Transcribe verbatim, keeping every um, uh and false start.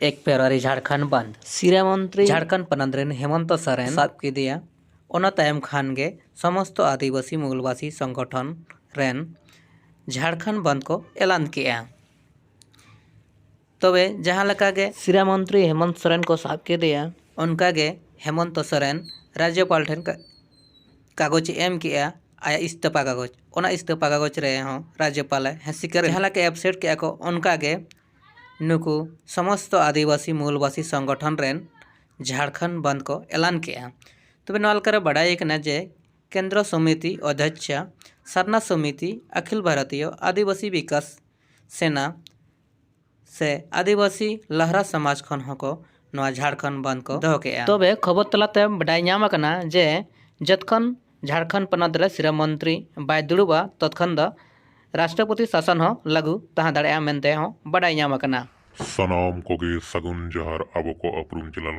ᱮᱠ ᱯᱷᱮᱵᱽᱨᱩᱣᱟᱨᱤ ᱡᱷᱟᱲᱠᱷᱚᱸᱰ ᱵᱟᱸᱫ᱾ ᱥᱤᱨᱟ ᱢᱚᱱᱛᱨᱤ ᱡᱷᱟᱲᱠᱷᱚᱸᱰ ᱯᱚᱱᱚᱛ ᱨᱮᱱ ᱦᱮᱢᱚᱱᱛᱚ ᱥᱚᱨᱮᱱ ᱥᱟᱵ ᱠᱮᱫᱮᱭᱟ᱾ ᱚᱱᱟ ᱛᱟᱭᱚᱢ ᱠᱷᱟᱱ ᱜᱮ ᱥᱚᱢᱚᱥᱛᱚ ᱟᱹᱫᱤᱵᱟᱹᱥᱤ ᱢᱩᱞᱵᱟᱥᱤ ᱥᱚᱝᱜᱚᱴᱷᱚᱱ ᱨᱮᱱ ᱡᱷᱟᱲᱠᱷᱚᱸᱰ ᱵᱟᱸᱫ ᱠᱚ ᱮᱞᱟᱱ ᱠᱮᱜᱼᱟ᱾ ᱛᱚᱵᱮ ᱡᱟᱦᱟᱸ ᱞᱮᱠᱟ ᱜᱮ ᱥᱤᱨᱟ ᱢᱚᱱᱛᱨᱤ ᱦᱮᱢᱚᱱᱛ ᱥᱚᱨᱮᱱ ᱠᱚ ᱥᱟᱵ ᱠᱮᱫᱮᱭᱟ, ᱚᱱᱠᱟ ᱜᱮ ᱦᱮᱢᱚᱱᱛᱚ ᱥᱚᱨᱮᱱ ᱨᱟᱡᱽᱡᱚᱯᱟᱞ ᱴᱷᱮᱱ ᱠᱟ-, ᱠᱟᱜᱚᱡᱽ ᱮ ᱮᱢ ᱠᱮᱜᱼᱟ, ᱟᱭᱟᱜ ᱤᱥᱛᱚᱯᱷᱟ ᱠᱟᱜᱚᱡᱽ᱾ ᱚᱱᱟ ᱤᱥᱛᱚᱯᱷᱟ ᱠᱟᱜᱚᱡᱽ ᱨᱮᱦᱚᱸ ᱨᱟᱡᱽᱡᱚᱯᱟᱞᱮ ᱦᱮᱸ ᱥᱤᱠᱟᱹᱨ ᱡᱟᱦᱟᱸ ᱞᱮᱠᱟ ᱮᱵᱥᱮᱱᱴ ᱠᱮᱜᱼᱟ ᱠᱚ, ᱚᱱᱠᱟ ᱜᱮ ᱱᱩᱠᱩ ᱥᱚᱢᱚᱥᱛᱚ ᱟᱹᱫᱤᱵᱟᱹᱥᱤ ᱢᱩᱞᱵᱟᱥᱤ ᱥᱚᱝᱜᱚᱴᱷᱚᱱ ᱨᱮᱱ ᱡᱷᱟᱲᱠᱷᱚᱸᱰ ᱵᱟᱸᱫ ᱠᱚ ᱮᱞᱟᱱ ᱠᱮᱜᱼᱟ᱾ ᱛᱚᱵᱮ ᱱᱚᱣᱟ ᱞᱮᱠᱟᱨᱮ ᱵᱟᱰᱟᱭ ᱠᱟᱱᱟ ᱡᱮ ᱠᱮᱱᱫᱨᱚ ᱥᱚᱢᱤᱛᱤ ᱚᱫᱷᱭᱚᱠᱷᱟ, ᱥᱟᱨᱱᱟ ᱥᱚᱢᱤᱛᱤ, ᱟᱠᱷᱤᱞ ᱵᱷᱟᱨᱚᱛᱤᱭᱚ ᱟᱹᱫᱤᱵᱟᱹᱥᱤ ᱵᱤᱠᱟᱥ ᱥᱮᱱᱟ ᱥᱮ ᱟᱹᱫᱤᱵᱟᱹᱥᱤ ᱞᱟᱦᱨᱟ ᱥᱚᱢᱟᱡᱽ ᱠᱷᱚᱱ ᱦᱚᱸᱠᱚ ᱱᱚᱣᱟ ᱡᱷᱟᱲᱠᱷᱚᱸᱰ ᱵᱟᱸᱫ ᱠᱚ ᱫᱚᱦᱚ ᱠᱮᱜᱼᱟ᱾ ᱛᱚᱵᱮ ᱠᱷᱚᱵᱚᱨ ᱛᱟᱞᱟᱛᱮ ᱵᱟᱰᱟᱭ ᱧᱟᱢ ᱟᱠᱟᱱᱟ ᱡᱮ ᱡᱚᱛᱠᱷᱚᱱ ᱡᱷᱟᱲᱠᱷᱚᱸᱰ ᱯᱚᱱᱚᱛ ᱨᱮ ᱥᱤᱨᱟᱹ ᱢᱚᱱᱛᱨᱤ ᱵᱟᱭ ᱫᱩᱲᱩᱵᱼᱟ, ᱛᱚᱛᱠᱷᱚᱱ ᱫᱚ ᱨᱟᱥᱴᱨᱚᱯᱚᱛᱤ ᱥᱟᱥᱚᱱ ᱦᱚᱸ ᱞᱟᱹᱜᱩ ᱛᱟᱦᱮᱸ ᱫᱟᱲᱮᱭᱟᱜᱼᱟ ᱢᱮᱱᱛᱮ ᱦᱚᱸ ᱵᱟᱰᱟᱭ ᱧᱟᱢ ᱟᱠᱟᱱᱟ᱾ ᱥᱟᱱᱟᱢ ᱠᱚᱜᱮ ᱥᱟᱹᱜᱩᱱ ᱡᱚᱦᱟᱨ ᱟᱵᱚ ᱠᱚ ᱩᱯᱨᱩᱢ ᱪᱮᱱᱮᱞ